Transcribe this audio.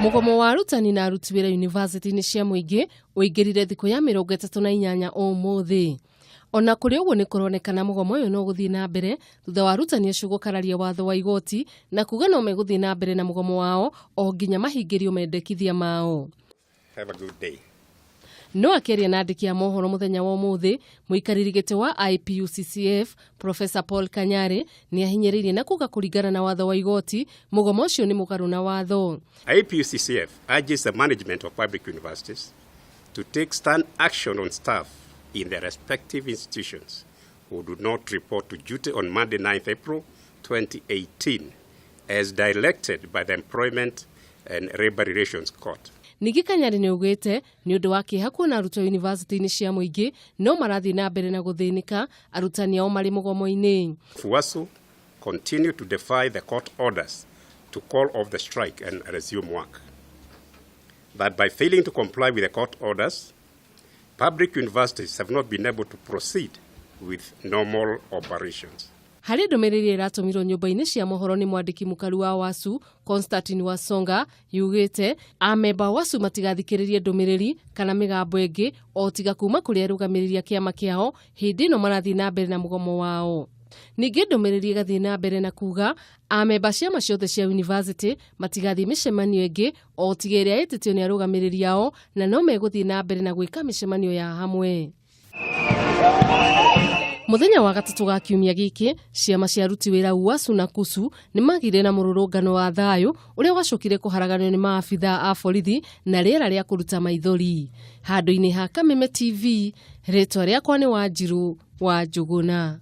Mũgomo wa arutani na aruti wĩra yunivasĩtĩ-inĩ cia mũingĩ ũingĩrire thikũ ya 38 ũmũthĩ. Ona kũrĩ ũguo nĩ kũronekana mũgomo ũyũ no ũgũthiĩ na mbere thutha wa arutani acio gũkararia watho wa igoti na kuga no megũthiĩ na mbere na mũgomo wao o nginya mahingĩrio mendekithia mao. Have a good day. No akĩaria na andĩki a mohoro mũthenya wa ũmũthĩ, mũikarĩri gĩtĩ wa IPUCCF Professor Paul Kanyari nĩ ahinyĩrĩirie na kuga kũringana na watho wa igoti mũgomo ũcio nĩ mũgarũ na watho. IPUCCF urges the management of public universities to take stern action on staff in their respective institutions who do not report to duty on Monday 9th April 2018 as directed by the Employment and Labor Relations Court. Ningĩ Kanyari nĩ augĩte nĩ ũndũ wa kĩeha kuona arutwo yunivasĩtĩ-inĩ cia mũingĩ no marathiĩ na mbere na gũthĩnĩka arutani ao marĩ mũgomo-inĩ. FUASU continue to defy the court orders to call off the strike and resume work. That by failing to comply with the court orders, public universities have not been able to proceed with normal operations. Harĩ ndũmĩrĩri ĩratũmirwo nyũmba-inĩ cia mohoro nĩ mwandĩki mũkaru wa WASU Constantine Wasonga yugĩte amemba WASU matigathikĩrĩrie ndũmĩrĩri kana mĩgambo ĩngĩ o tiga kuma kũrĩ arũgamĩrĩri a kĩama kĩao hĩndĩ ĩno marathiĩ na mbere na mũgomo wao. Ningĩ ndũmĩrĩri ĩgathiĩ na mbere na kuga amemba ciama ciothe cia yunivasĩtĩ matigathiĩ mĩcemanio ĩngĩ o tiga ĩrĩa ĩtĩtio nĩ arũgamĩrĩri ao na no megũthiĩ na mbere na gwĩka mĩcemanio ya hamwe. Mũthenya wa gatatũ ga kiumia gĩkĩ, ciama cia aruti wĩra UASU na KUSU nĩ magire na mũrũrũngano wa thayũ ũrĩa wacokire kũharaganio nĩ maabithaa a borithi na rĩera rĩa kũruta maithori. Handũ-inĩ ha Kameme TV, rĩtwa rĩakwa nĩ Wanjiru wa Njũgũna.